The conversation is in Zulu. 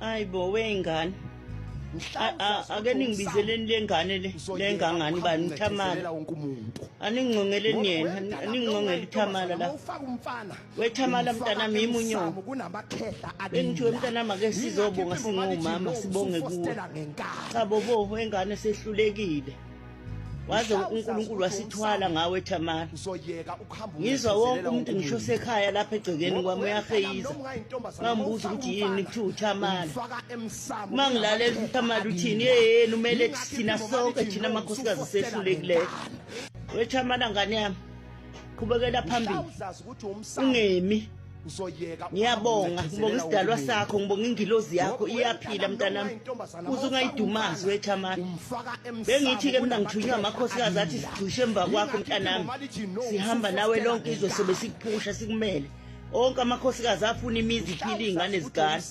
Hayi bo wengane. Ake ningibizeleni lengane le lengangani bani uThamala. Aningcongeleni yena, aningcongele uThamala la. Wethamala mntanami yimi unyoko. Bengithiwe mntanami ake sizobonga singomama sibonge kuwe. Cha bobo wengane sehlulekile. Waze uNkulunkulu wasithwala ngawe Thamara. Uzoyeka ukuhamba Ngizwa wonke umuntu ngisho sekhaya lapha egcekeni kwami uyaheyiza. Ngambuza ukuthi yini kuthiwa uThamara. Uma ngilalela uThamara uthini yeyeni umele thina sonke thina amakhosikazi sehlulekileyo. WeThamara ngane yami qhubekela phambili. Ungemi. Uzoyeka. Ngiyabonga, ngibonga isidalwa sakho, ngibonga ingilozi yakho iyaphila mntanami. Uze ungayidumazi wethamana. Bengithi ke mina ngithunywa amakhosikazi athi sigxishe emva kwakho mntanami. Sihamba nawe lonke izwe sobe sikuphusha sikumele. Onke amakhosikazi afuna imizi iphile izingane zigane.